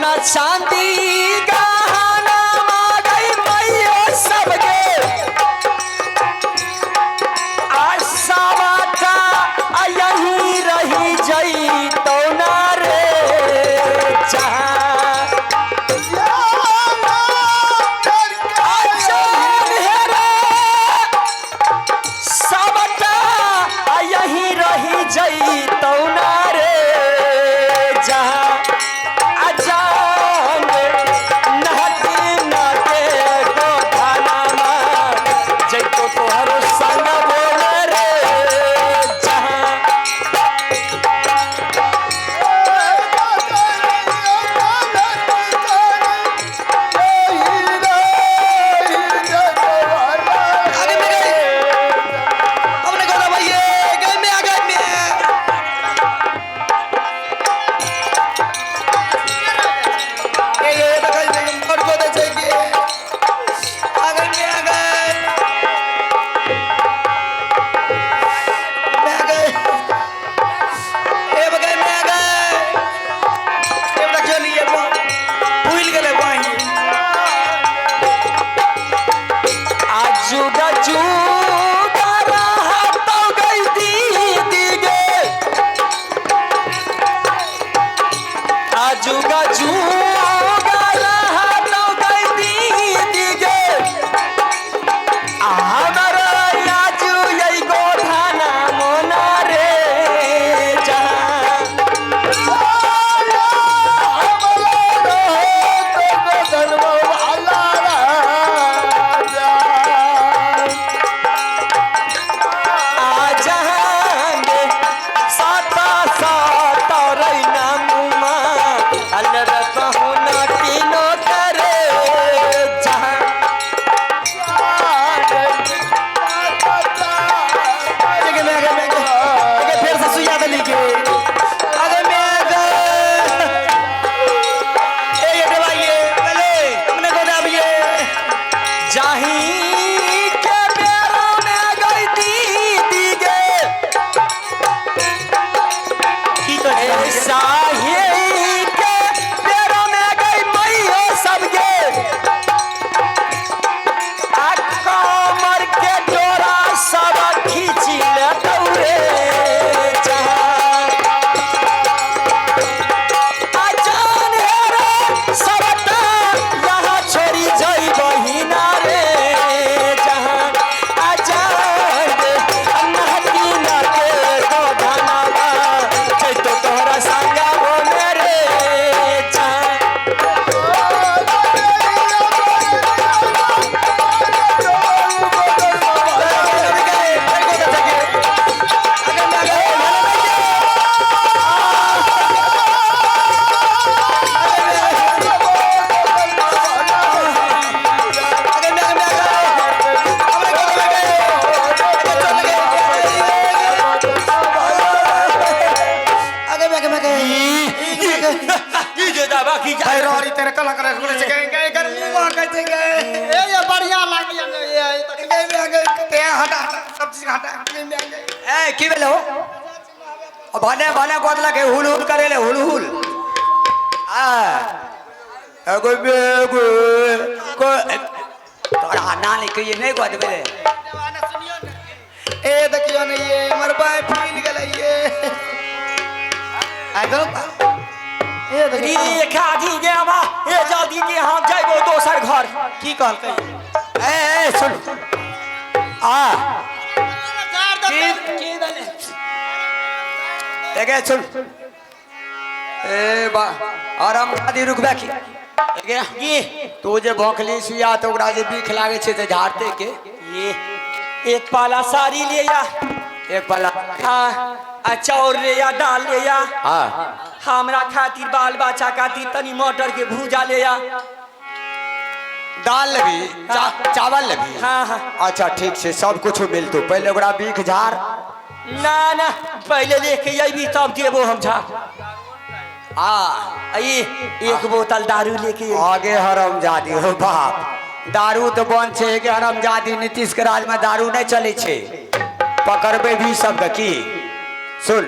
सोना चांदी गहना मांगै मैयो सबके आशा आ यही रही जइतौ ना रे जहाँ अचल हेरा सबटा आ यही रही जइतौ ना रे जहाँ अजान नहती नाते गोधानामा जइतो तोहरो संग बोल रे जहाँ। आगे में गए हमने कहा भाई ये गए में आ गए में ये ये देखा ये मर को दे चाहिए आ गए में आ गए में आ गए ए बगल में आ गए ए बड़ा चलिए भूल गए वहीं। आजू गजू रहतौ गई दीदी गे आजू गजू रहतौ गई दीदी गे हमर आजू यही गोधाना मोना रे जहाँ। आ जहांगे साता साता रैना मुमा अलरत होना तीनों करे जहां। आगे में आगे में आगे फिर से सुइया दली के आगे में आगे ए ये दवाइए पहले हमने को दाबिए जाही के बेरा में गई दीदी गे की करे साही के बेरा में गई मैयो सबके आ कमर के डोरा सब खींची ले रे जहां। अजान हेरे सबटा यहाँ छोड़ी जई बहिना रे जहाँ। अजान रे नहती ना के गोधनावा जइतो तोहरा संगा ओ मेरे जहाँ। की जे दाबा की भाई रोरी तेरे कला करे करे छै गए गए मुंह मार के छै गए ए ये बढ़िया लागैया ने ये ये तऽ गए में गए ते हटा हटा सब चीज हटा हटा में गए। ए की भेलो भने भने गोदला के हुल हुल करेले हुल हुल आ एगो बेगो को तोरा नानी के ये नहीं गोद बेले। ए देखियो ने ये हमर बाय फूल गेलै ये आगो ए देखियो। रे खादी गे मा ए जल्दी के हम जइबो दोसर घर। की कहलकै ए ए सुन आ की की दले एगे सुन ए बा आराम खादी रुकबे की एगे ये तू जे भोंकली सुइया तऽ ओकरा जे बीख लागै छै तऽ झाड़ते के ये एक पाला साड़ी ले या एक पला हाँ आ चाउर ले या दाल ले या हाँ हमरा खातिर बाल बच्चा खातिर तनी मटर के भूजा ले या। दाल लेबी चावल लेबी। हाँ हाँ। अच्छा ठीक छै सब कुछ मिलतौ पहिले ओकरा बीख झाड़। ना ना पहले लेके अबी तब देबो हम झाड़। आ ये एक बोतल दारू लेके अइबी। आगे हरामजादी हो बाप दारू तऽ बंद छै के हरामजादी नीतीश के राज में दारू नहीं चलै छै पकड़बे भी सबके की सुन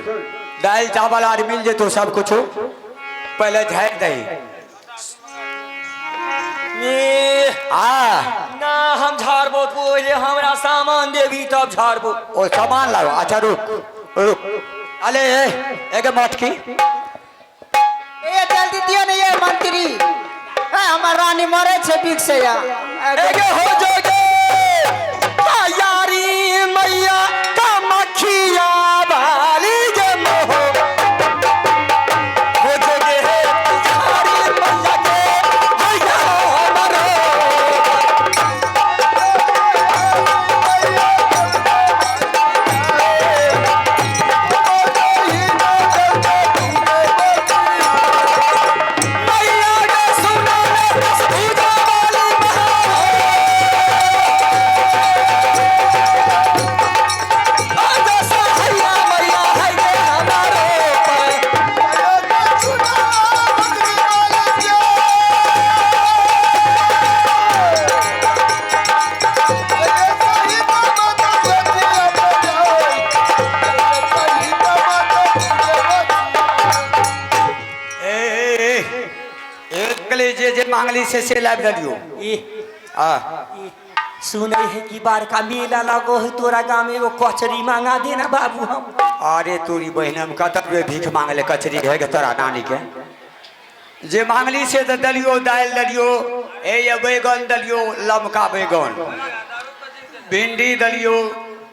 दालि चावल आर मिल जेतौ सब कुछ पहिले झाड़ि दही ए, आ ना हम झाड़बो पहिले हमरा सामान देबी तब झाड़बो। ओ सामान लाओ। अच्छा रुक रुक, अले ए एगे मटकी। ए जल्दी दियो ने ये मंत्री, ए हमर रानी मरे छे बिक से या। एगे हो जोगे यारी मैया कामाखिया वाली गे मोह हो जोगे हे यारी मैया के हैया हमरो। मैया के सुनो ने दस भुजा वाली महा आजा सा हैया मैया है गे हमारो पर। ए ए ए एकले जे जे मांगली से लाबि देलियो। ए आ सुनै है कि बड़का मेला लगो है तोरा गाँव में, एगो कचरी मांगा देना बाबू हम। अरे तोरी बहिन हम कतऽ बे भीख मांगले कचरी है के तोरा नानी के जे मांगली से तऽ देलियो, दालि देलियो, ए ये बैगन देलियो, लमका बैगन, भिंडी देलियो,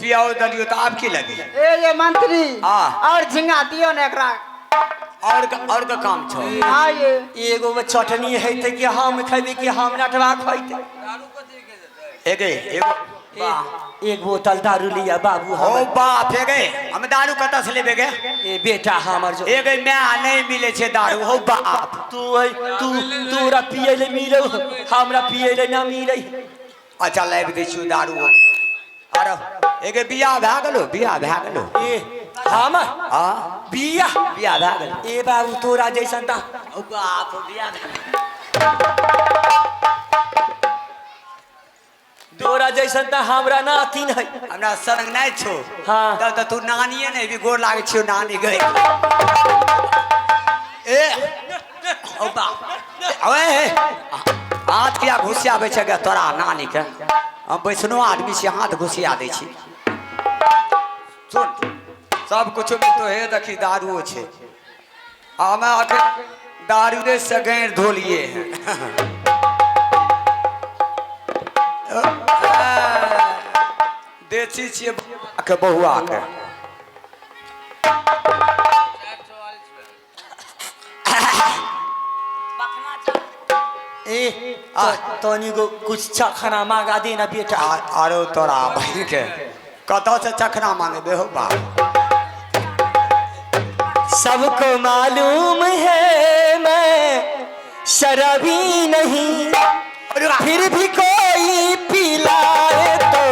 प्याज देलियो, तऽ आब की लगी? ए ये मंत्री आ। और झिंगा दियो ने एकरा। और का काम छौ? हाँ ये एगो में चटनी है ते कि हम खेबे कि हम नटवा खैते। एगे एगो एक बोतल दारू लिया बाबू ओ हम। बाप एगे हम दारू कतऽ से लेबे गे? ए बेटा हमर जो एगे my नहीं मिले छे दारू। हो बाप तू है तू तोरा पिए ले मिले हमरा पिए ले ना मिले। अच्छा लाबि दै छियौ दारू। आरो एगे बियाह भए गेलो? बियाह भए गेलो? ए हमर हाँ बियाह बियाह भए गेलो। ए बाबू तोरा जैसन ता ओ बाप बियाह भए गेलो। तोरा जैसन ता हमरा ना अथीन है। हमरा संग नहीं छो। हाँ। तब तऽ तू नानिए नहीं भी गोर लागै छियौ नानी गए। ए ओ बाप ओए हाथ किया घुसियाबै छै गे तोरा नानी के? हम वैष्णो आदमी छी, हाथ घुसिया दै छी। सुन सब कुछ मिलतो हे देखी दारूओ छै। हमे अखन दारूए से गैर धोलिए हैं। देसी छियै के बहुआ के। ए तनी गो कुछ चखना मांगा देना बेटा। आरो तोरा बहिन के कतऽ से चखना मांगेबे हो बाप? सबको मालूम है मैं शराबी नहीं, फिर भी कोई पिलाए तो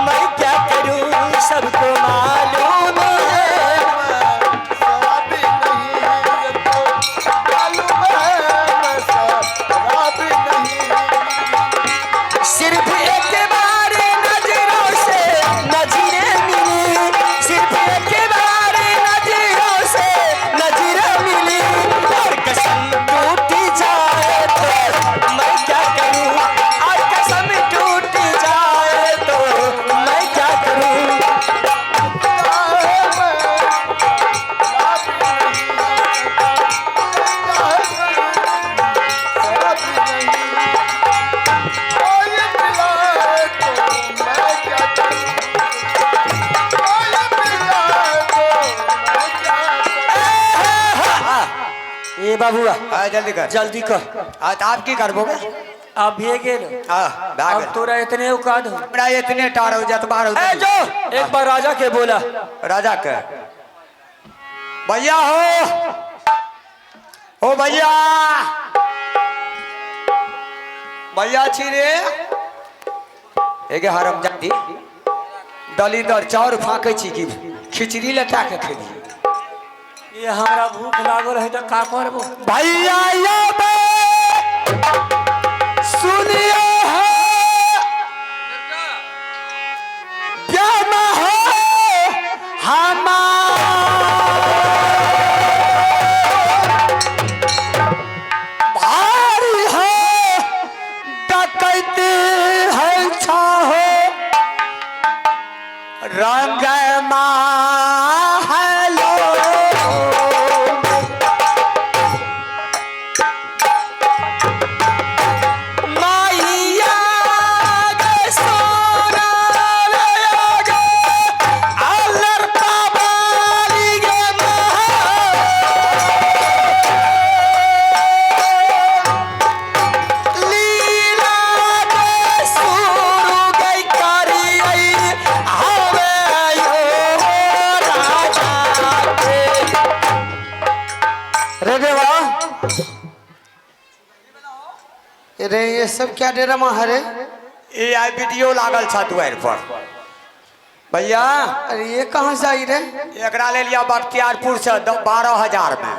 मैं क्या करूं? सबको मालूम है शराबी नहीं तो मालूम है मैं शराबी नहीं। सिर्फ एक बार नजरों से नजरें मिली, सिर्फ एक बार नजरों से नजरें मिली, और कसम टूट जाए तो मैं क्या करूं? और कसम टूट जाए तो मैं क्या करूं? ए बाबूआ हाँ जल्दी कर जल्दी कर। हाँ तो आप की करबोगे? अब भे गेल। हाँ भए अब गेल। तोरा इतने औकात हो। हमरा इतने टार हो जतबा रहो। ए जो एक बार राजा के बोला। राजा के भैया हो ओ भैया भैया छी रे। एगे हरम जाती दलिदर चाउर फाँकै छी कि खिचड़ी लटा के खेली। ये हमरा भूख लागल है तो का करबो? भैया यो बे सुनियो हो प्यार हो हमार भारी हो रंग महलो। माइया गे सोना गे आलर पाबाली गे लीला गे सुरु गई करी हवे यो राजा के। रे देवा, अरे ये सब क्या डेरामा है रे? ए आई वीडियो लागल छ दुआरि पर भैया। अरे ये कहाँ से आई रे? एकरा ले लिया बख्तियारपुर से 12,000 में।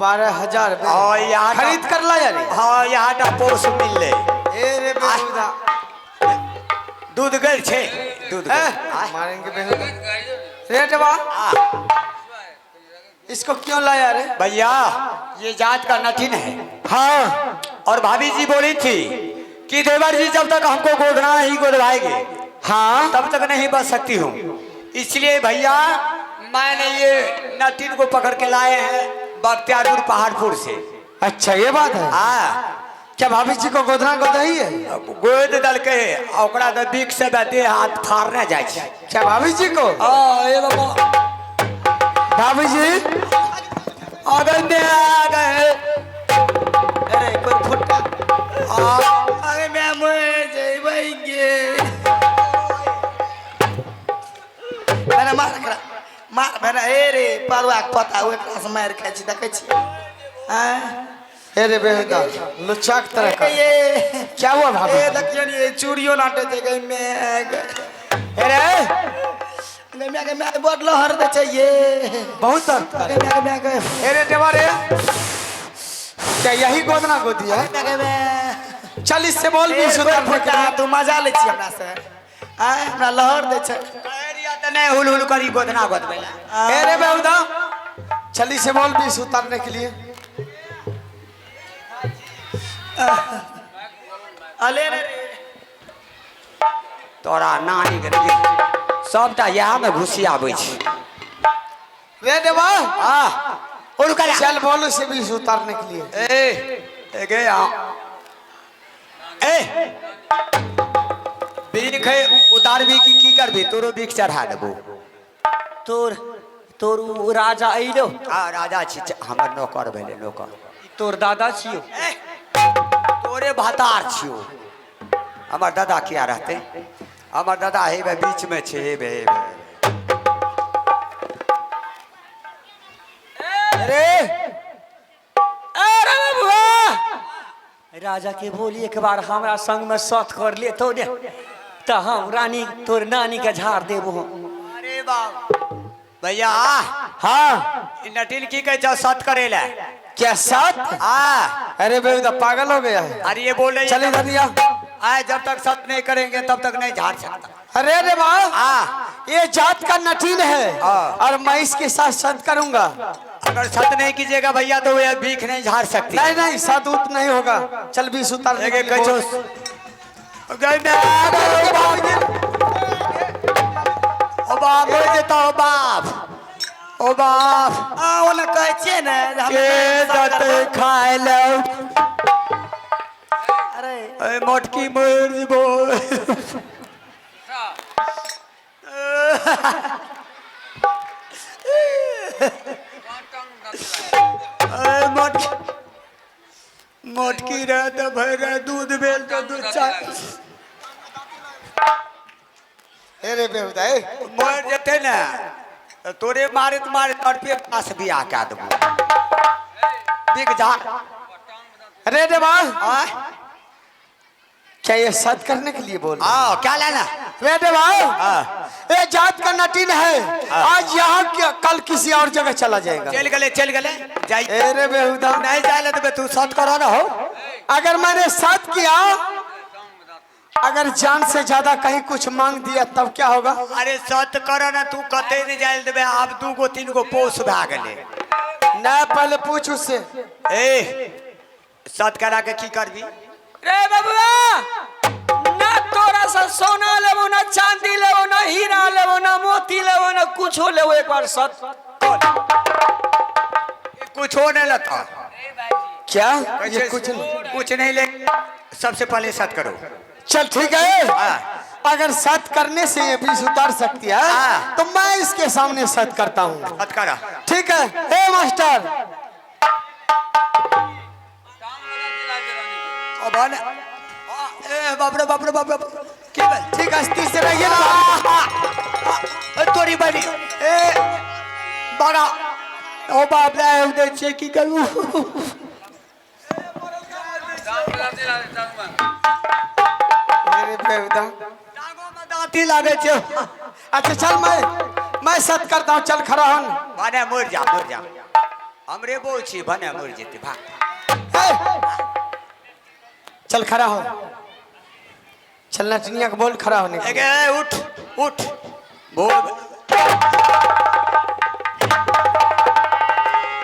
12,000 में? हाँ, यहाँ खरीद कर ला यार। हाँ, यहाँ टा पोस मिलले। ए रे बेहुदा, दूध गेल छै, दूध गेल। ए, मारेंगे बेहुदा। रे देवा, इसको क्यों लाया रे? भैया ये जात का नटिन है। हाँ। और भाभी जी बोली थी कि देवर जी जब तक हमको गोदना नहीं गोदवाएंगे, हाँ, तब तक नहीं बच सकती हूँ। इसलिए भैया मैंने ये नटिन को पकड़ के लाए हैं बख्तियारपुर पहाड़पुर से। अच्छा ये बात है। हाँ। क्या भाभी जी को गोदना गोदाई है? गोद दल के ओकरा तो बीक से देह हाथ फाड़ने जाए छै। क्या भाभी जी को? हाँ, ये बाबा। भाभी जी अगर मैं आ गए। अरे कोई फुट्टा। आ, अरे मैं मर जइबेंगे। मैंने मार एकरा, मार मैंने। ए रे परुआ के पता ओ एकरा से मार खाइ छी, देखै छी। आँय? ए रे बेहुदा, लुच्चा के तरह का। ये क्या हुआ भाभी? ए देखियो नी, चूड़ियो नाटे छै गई में। अरे गई में, गई में बड़ लहर दे छै ये। बहुत दर्द कर। गई में, गई में, गई अरे देवा रे, क्या यही गोदना गोदी है? में, गई में। चल इससे बोल भी ए, सुधर कोई फुट्टा, तू मजा लै छी हमरा से। आँय, हमरा लहर दै छै। कहरिया तऽ नहि हुल हुल करी गोदना गोदबै ला। अरे बेहुदा, चल इसे बोल भी उतारने के लिए। अले रे रे। तोरा नानी के देखी सबटा इएह में घुसी आबै छै। रे देवा, आ उड़कला। चल बोल उसे भी उतारने के लिए। ए ए गे आ ए बीख है उतारबी की की करबी? तोरो बीख चढ़ा देबो। तोर तोर उ राजा अइलो। आ राजा छी, हमर नौकर भेलै नौकर। तोर दादा छियो। ए, तोरे भातार छियो। हमर दादा किया रहते? हमर दादा हेबे बीच में छै, हेबे हेबे। अरे अरे बबुआ, राजा के बोली एक बार हमरा संग में सत कर लेतो ने तऽ हम रानी तोर नानी के झाड़ देबो। अरे बाप भैया। हाँ। ई नटिन की कहै छौ सत करे ला? क्या सत? आ अरे बेहुदा पागल हो गया है। अरे ये बोल रही चल इधर या। आए जब तक सत नहीं करेंगे तब तक नहीं झाड़ सकता। अरे रे बा, आ ये जात का नटीन है हाँ। और मैं इसके साथ सत करूंगा। अगर सत नहीं कीजिएगा भैया तो ये भीख नहीं झाड़ सकती। नहीं नहीं, सत उत नहीं होगा। चल भी उतारने के एक लिए एक बोल। गई मैं आ गए, बाप ओ बाप हो जेता, ओ बाप ओ बाप। आ ओना कहै छियै ने जे हम के दत खाय लो। अरे ए मोटकी मर जेबो। ए मोटकी मोटकी रहे तो भर रहे दूध भेल तो दूध चाय। अरे बेहुदा, ए। मर जेतै ने तऽ तोरे मारैत मारैत अड़पे पास बियाह कए देबो। बिक जा। अरे देवा, आय क्या ये सत करने के लिए बोल? आओ क्या लेना? रे देवा, हाँ। ये जात का नटीन है, आज यहाँ क्या, कल किसी और जगह चला जाएगा। चल गले, चल गले जाई। अरे बेहुदा, नहीं जाए ले देबे, तू सत करो ना हो। अगर मैंने सत किया, अगर जान से ज्यादा कहीं कुछ मांग दिया तब क्या होगा? अरे सत करो ना, तू कते नहीं जाए देबे। आब 2 गो 3 गो पोस भए गेलै। ना पहले पूछ उससे। ए सत करा के की करबी? रे बबुआ, ना तोरा से सोना लेबो, ना चांदी लेबो, ना हीरा लेबो। कुछो लेबो एक बार सत कुछो नहीं लता। क्या ये कुछ नहीं? कुछ नहीं ले, सबसे पहले सत करो। चल ठीक है। हाँ। अगर सत करने से ये विष उतार सकती है हाँ। तो मैं इसके सामने सत करता हूँ। सत करा। ठीक है। ए मास्टर, ओ बन ए बाप रे बाप रे बाप रे, की भेल? ठीक अस्थिर से रहिए ना। ए, तोरी बनी ए बड़ा ओ बाप रे, हम दै छियै की करू? मेरे बेहुदा टांगो में दांती लागै छै। अच्छा चल, मैं सत करता हूँ, चल खड़ा हो। भने मरि जा, मरि जा, हमरे बोल छी, भने मरि जेतै भाग। ए, चल खड़ा हो, चल नचनिया के बोल खड़ा होने के लिए। ए, उठ उठ बोल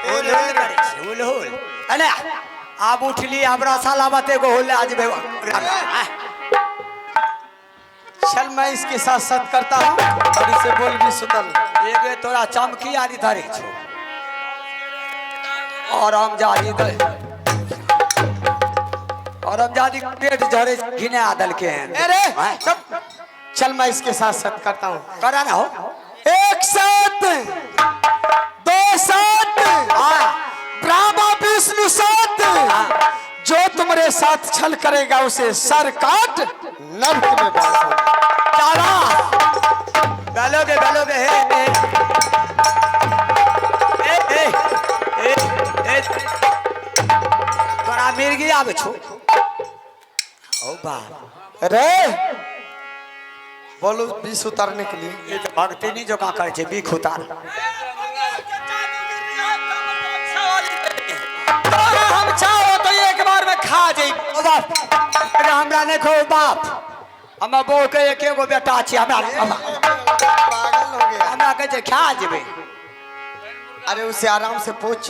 हुल हुल करै छै, हुल हुल। अरे आब उठली हमरा साला बाते गो होले आज बे। चल मैं इसके साथ सत करता हूँ और इसे बोल भी सुतल। एगे तोरा चमकी आदि धरे छौ और हम जादी दे और हम जादी पेट झरे घिने देलके हन। अरे आँय? चुप। चल मैं इसके साथ सत करता हूँ। करा ना हो। एक साथ, दो साथ, हाँ। ब्रह्मा विष्णु साथ, जो तुम्हारे साथ छल करेगा उसे सर काट नरक में वास होगा। शाबाश, बेलोगे बेलोगे। हे हे ए ए ए ए, तोरा मिर्गी आबै छौ? ओ बाप अरे बोलो विष उतारने के लिए। ई तऽ भक्ति नहीं जोका करै छै बीख उतार। तोरा हम चाहो तो एक बार में खा जाई। ओ बाप, अरे हमरा नहि खो बाप, हमर बहू के एके गो बेटा छै, हमरा हमरा पागल हो गया। हमरा कहै छै खा जेबै। अरे उसे आराम से पूछ।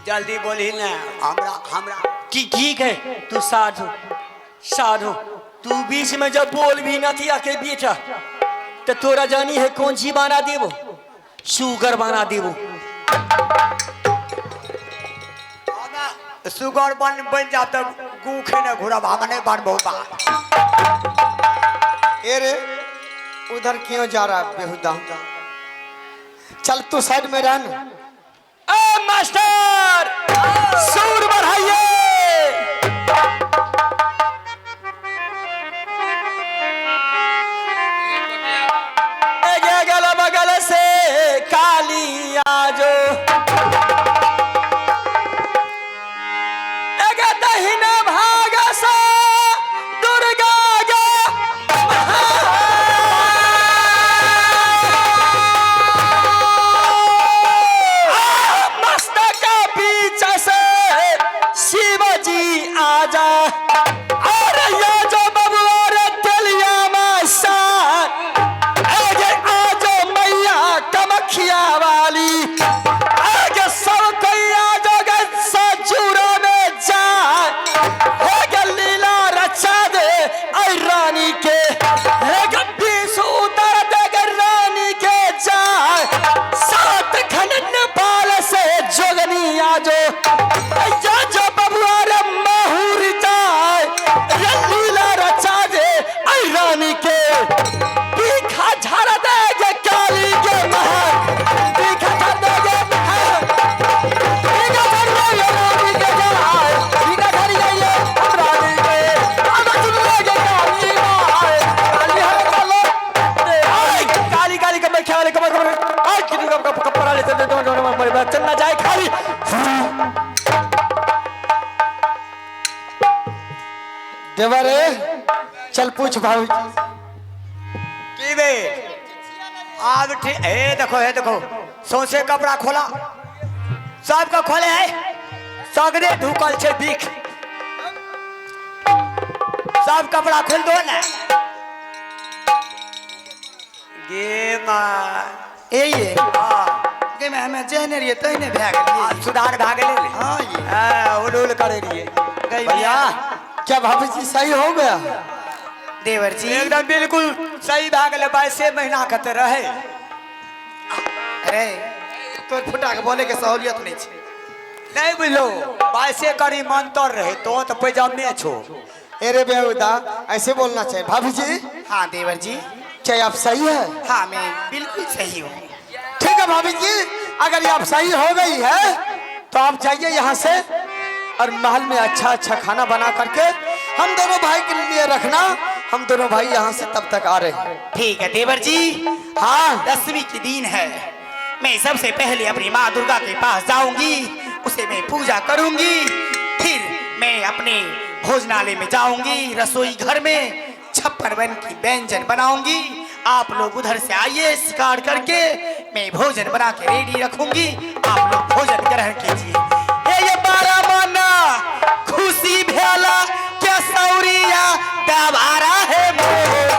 जल्दी बोलही ने हमरा हमरा कि ठीक है तू साधु साधु, तू बीच में जब बोल भी नथिया के बेटा तो तोरा जानी है कौन सी बना देबो, शुगर बना देबो। हमरा सुगर बन बन जा तऽ गू खेने घुरब, हम नहि बनबौ बाप। ए रे उधर क्यों जा रहा है बेहुदा? चल तू साइड में रहन। ए मास्टर सुर बढ़ाइए। एगे गल बगल से काली आजो, एगे दहिना भाग से दुर्गा गे। मस्तक बीच से शिवजी आजा, और ये जो बबुआ रे तेलिया मासान, आगे आजो मैया कमखिया वाली, आगे सब कोई आजो गे सचूरा में जाए, आगे लीला रचा दे आई रानी के, आगे बीस उतार दे गे रानी के जाए, सात खंड पाल से जोगनी आजो, या जो बबुआ रे माहूर जाए, रे लीला रचा दे आई रानी के, पीखा झाड़ दे गे काली के महल, पीखा झाड़ दे गे महल, पीखा झाड़ दे गे रानी के जाए, पीखा झाड़ दे गे रानी के, अब सुन ले गे काली माए, काली हर चलो रे, आय, काली काली कमर ख्याल कमर कमर, आय, कितनी कप कप कपड़ा ले चल चल चल मर चलना जाए खाली। देवर चल पूछ भाभी। की भेल? आब ठीक। हे देखो, हे देखो, सौंसे कपड़ा खोला, सबके खोले है, सगरे ढुकल छै बिख, सब कपड़ा खोल दो ने गे माँ। ए ये हाँ। गे में हमें जेहने रहिए तहने भए गेलियै। आब सुधार भए गेलै ने। हाँ ये। हाँ, उल उल करे रहिए। गई भैया क्या भाभी जी सही हो गया? देवर जी एकदम बिल्कुल सही भए गेलै। 22 महीना के तऽ रहै। अरे तोर फुटा के बोले के सहूलियत नहीं छे। नहीं बुझलो, बाइसे करी मंतर रहे तो तो पैजामे छो। अरे बेहुदा, ऐसे बोलना चाहिए। भाभी जी। हाँ देवर जी। क्या आप सही है? हाँ मैं बिल्कुल सही हूँ। ठीक है भाभी जी, अगर ये आप सही हो गई है तो आप जाइए यहाँ से और महल में अच्छा अच्छा खाना बना करके हम दोनों भाई के लिए रखना। हम दोनों भाई यहाँ से तब तक आ रहे हैं। ठीक है देवर जी। हाँ। 10वीं की दिन है, मैं सबसे पहले अपनी माँ दुर्गा के पास जाऊंगी, उसे मैं पूजा करूंगी, फिर मैं अपने भोजनालय में जाऊंगी, रसोई घर में 56 वन की व्यंजन बनाऊंगी। आप लोग उधर से आइए, शिकार करके मैं भोजन बना के रेडी रखूंगी, आप लोग भोजन ग्रहण कीजिए। हे ये बारह मना खुशी भेला क्या सौरिया दबारा है मोर।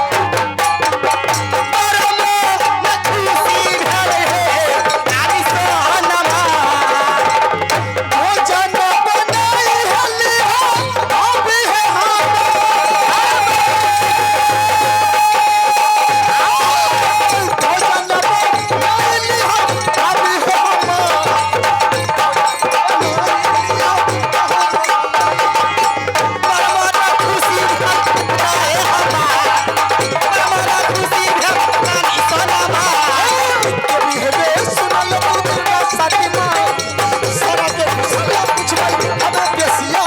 बारह मना खुशी भेल है नारी सोनमा। भोजन बनाई हली हो, भाभी है हमार। भोजन बनाई हो, भाभी है हमार। बारह खुशी भेल है हमार। बारह खुशी भेल नारी सोनमा। कभी हेबे सुनल दुर्गा साथी माँ, सारा के सुनल पुछबै हमें बेसिया।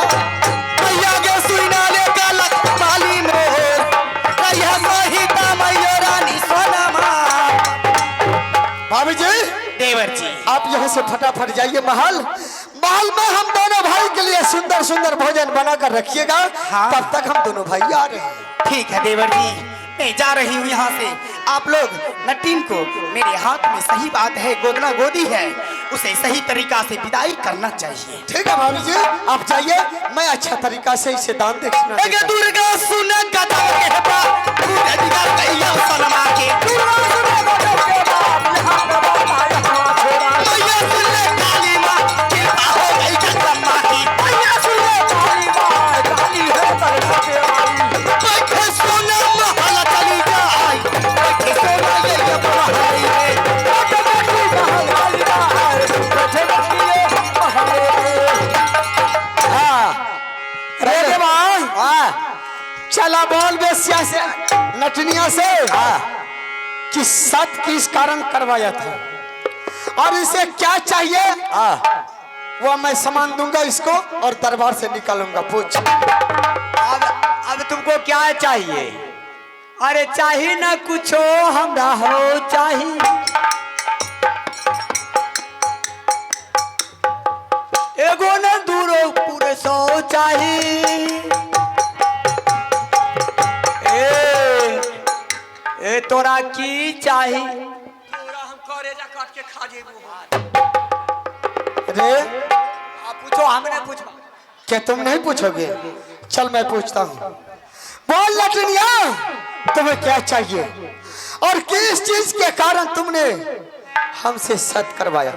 मैया गे सुइना ले कालक माली मोर, रहिया सहिता मैया रानी सोनमा। भाभी जी। देवर जी। आप यहाँ से फटाफट जाइए महल। महल में हम दोनों भाई के लिए सुंदर सुंदर भोजन बना कर रखिएगा। हाँ। तब तक हम दोनों भाई आ रहे हैं। ठीक है देवर जी, मैं जा रही हूँ यहाँ से। आप लोग नटीन को मेरे हाथ में सही बात है, गोदना गोदी है, उसे सही तरीका से विदाई करना चाहिए। ठीक है भाभी जी, आप जाइए, मैं अच्छा तरीका से इसे दान दक्षिणा एक देता हूँ। दुर्गा सुन गदा के बा, पूरे दिगर कैया सनमा के। मैया सुन ले काली माँ, कृपा हो गई जगदम्बा की। बैठे सोना महल चली जाए, बैठे सोना ये ये महल में। हाँ। रे देवा, हाँ चला बोल बेसिया से नटनिया से हाँ कि सत किस कारण करवाया था और इसे क्या चाहिए, हाँ वो मैं सामान दूंगा इसको और दरबार से निकालूंगा। पूछ। अब तुमको क्या चाहिए? अरे चाहिए ना कुछो हमरा हो चाहिए। एगो न दूरो पूरे सौ चाहिए। ए ए तोरा की चाहिए? रे आप पूछो, हमने पूछा। क्या तुम नहीं पूछोगे? चल मैं पूछता हूँ। बोल लटनिया, तुम्हें क्या चाहिए और किस चीज के कारण तुमने हमसे सत करवाया?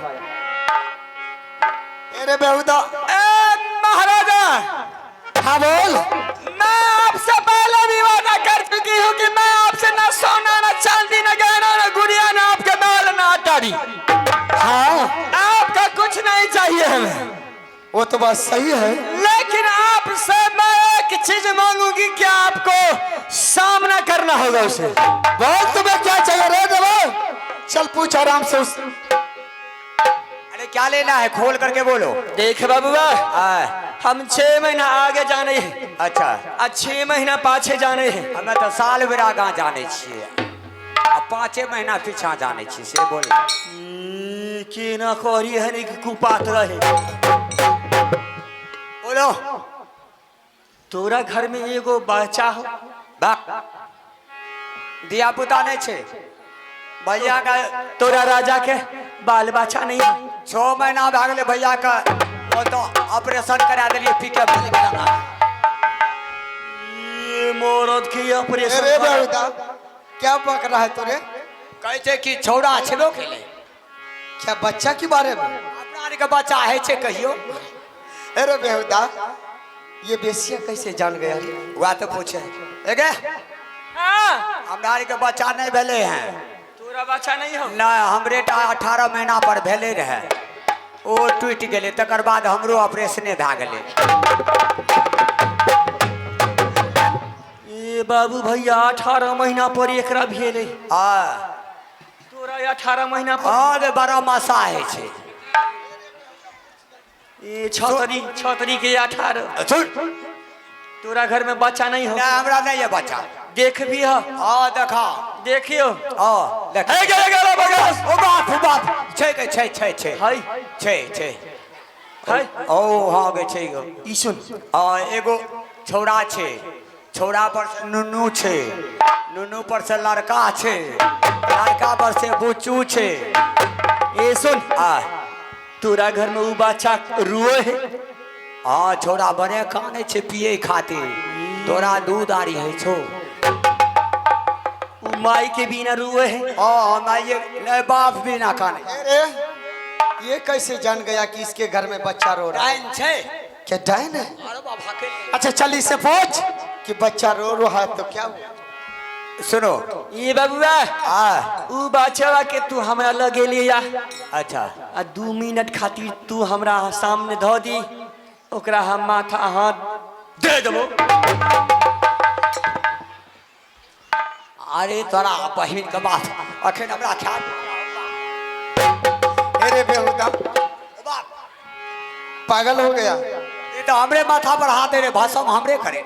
अरे बेहुदा। ए महाराजा। हाँ बोल। मैं आपसे पहले भी वादा कर चुकी हूँ कि मैं आपसे ना सोना ना चांदी ना गहना ना गुड़िया ना आपके बाल ना अटारी। हाँ आपका कुछ नहीं चाहिए हमें। वो तो बात सही है, लेकिन आपसे मैं एक चीज मांगूंगी कि आपको सामना करना होगा उसे। बोल तुम्हें क्या चाहिए रे देवा? चल पूछ आराम से उस। अरे क्या लेना है, खोल करके बोलो। देख बाबूआ, हाँ, हम 6 महीना आगे जाने हैं अच्छा। आ 6 महीना पाछे जाने हैं। हमें तो साल भर आगा जाने छिए आ 5 महीना पीछा जाने छिए, से बोल। के ना करी हनी कुपात रहे। बोलो। तोरा घर में एगो बच्चा हो? बाक दिया पुता नहीं छे भैया का। तोरा राजा के बाल बच्चा नहीं है? 6 महीना भए गेलै भैया का, वो तो ऑपरेशन करा देलिए पी के। ये मरद के ऑपरेशन। अरे बेहुदा, क्या बक रहा है तोरे? कहै छै कि छौड़ा छेबो केलै। क्या बच्चा के बारे में? अपना आर के बच्चा है छै कहियो। अरे बेहुदा, ये बेसिया कैसे जान गया रे? वह तो पूछे एगे, हमरा आर के बच्चा नहीं भेले हैं। तोरा बच्चा नहीं हो? नहि, हमरे टा 18 महीना पर भेलै रहै, ओ टूटि गेलै, तकर बाद हमरो ऑपरेशने भए गेलै। ए बाबू भैया, 18 महीना पर एकरा भेलै। हँ। तोरा 18 महीना पर? हँ रे, बड़ा मसा होइ छै। ए 6 तारीख, 6 तारीख के 18। छोड़। तोरा घर में बच्चा नहीं हो? नहि, हमरा नहि यऽ बच्चा। देख भी हो? हँ, देखा। देखियो। हँ, देख। हे गेले गेले बगस। ओ बाप, ओ बाप, छै के छै छै छै। हाय। छै छै। हाय। ओ हँ गे, छै गो। ई सुन। हँ, एगो छौड़ा छै, छौड़ा पर से नुनू छै, नुनू पर से लड़का छै, लड़का पर से बुच्चू छै। ए सुन। आ। तोरा घर में उ बच्चा रोए है? हँ, छौड़ा बड़े कानै छै पिए खातिर। तोरा दूध आरी होइ छौ? उ माई के बिना रोए है? हँ, माइये नहि, बाप बिना कानै। अरे, ये कैसे जान गया कि इसके घर में बच्चा रो रहा है? डाइन छै। क्या डाइन है? अच्छा चल, इससे पूछ कि बच्चा रो रहा है तो क्या हुआ? सुनो। ये बबुआ। आ। उ बच्चा के तू हमरा लगे लिया। अच्छा। आ 2 मिनट खातिर तू हमरा सामने धऽ दी ओकरा, हम माथा हाथ दे देबो। अरे तोरा बहिन के बात अखन हमरा ख्याल। अरे बेहुदा, पागल हो गया? ई तऽ हमरे माथा पर हाथ दे रे, भसम हमरे करे।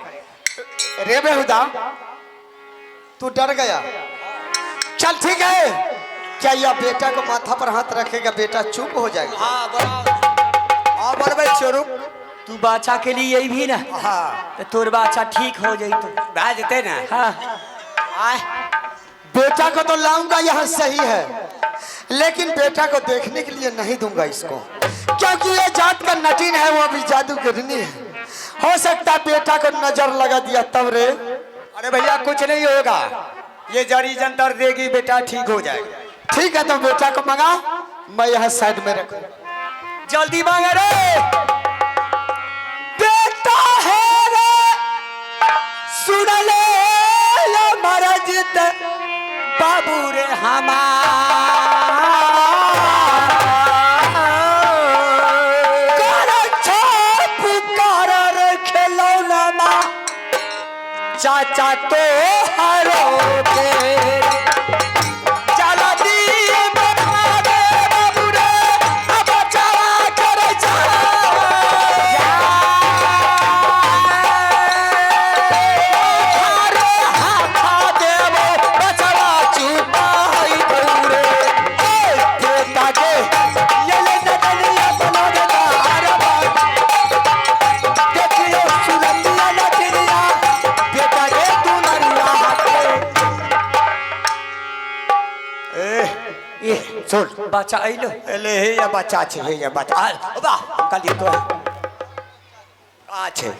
रे बेहुदा, तू डर गया? चल ठीक है। क्या यह बेटा को माथा पर हाथ रखेगा, बेटा चुप हो जाएगा? हाँ, बराबर, हाँ, बनबै छियौ, रुक। तू बच्चा के लिए अयबही ना? हाँ। तो तोर बच्चा ठीक हो जइतो। भए जेतै ने? हाँ। आय। बेटा को तो लाऊंगा यहाँ, सही है, लेकिन बेटा को देखने के लिए नहीं दूंगा इसको, क्योंकि ये जात का नटीन है, वो अभी जादूगरनी है। हो सकता है बेटा को नजर लगा दिया तब रे। अरे भैया, कुछ नहीं होगा, ये जड़ी जंतर देगी, बेटा ठीक हो जाएगा। ठीक है, तो बेटा को मंगा, मैं यहाँ साइड में रखूं। जल्दी मांगे रे। बेटा है रे, सुन ले मरजित बाबू रे हमार, कर छाप कर रे खेलौना चाचा तो हरो के चला दिए बना दे बाबू रे, अब बचावा करे जा। अरे हाथा देबो, बचवा चुपा हई रे। ए बेटा के ये ले नटनिया बना देता। अरे बाप, देखियो सुरतिया नटनिया, बेटा के तू नरिया हाथे। ए ए छोड़। बच्चा अइलो? एले, हे ये बच्चा छै, हे ये बच्चा। आ वाह, कहलिए तो आ छै।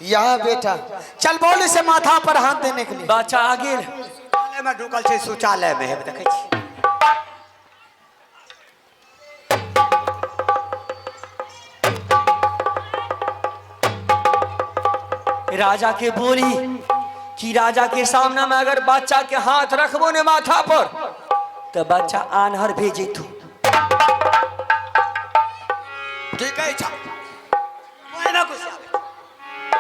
यहाँ बेटा, चल बोल इसे माथा पर हाथ देने के लिए। बच्चा आ गेल? शौचालय में ढुकल छै, शौचालय में, हे देखै छी। राजा के बोली कि राजा के सामने में अगर बच्चा के हाथ रखबो ने माथा पर तो बच्चा आन्हर भेजे तू। की कहै छ? ओहिना गुस्सा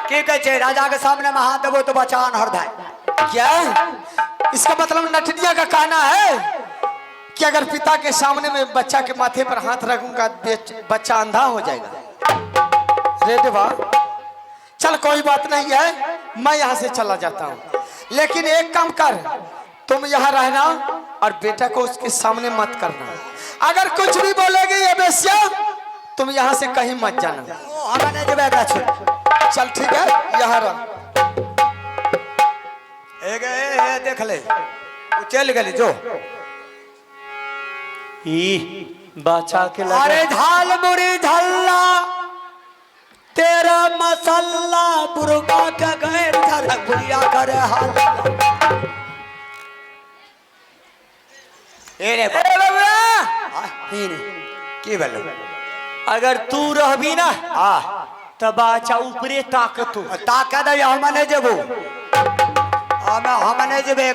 की कहै छै? राजा के सामने में हाथ देबो तो बच्चा आन्हर भाई। क्या इसका मतलब नटनिया का कहना है कि अगर पिता के सामने में बच्चा के माथे पर हाथ रखूंगा, बच्चा अंधा हो जाएगा? रे देवा, चल कोई बात नहीं है, मैं यहाँ से चला जाता हूँ, लेकिन एक काम कर, तुम यहाँ रहना और बेटा को उसके सामने मत करना। अगर कुछ भी बोलेगी ये बेस्या, तुम यहाँ से कहीं मत जाना। ओ हमरा नहि जेबै एकरा छोड़ि। चल ठीक है, यहाँ रह। ए गे, ए, ए, देख ले, ओ चलि गेली जो। ई बच्चा के लगा। अरे झाल मुड़ी झल्ला तेरा मसल्ला, बुरका के गैर झर बुढ़िया करे हाल। ए रे। ए बबुआ, ई ने, की भेलो? अगर तू रहबी ना आ तो बच्चा ऊपरे ताकतो। ताके दे, हम नहि जेबो, हम हम नहि जेबै।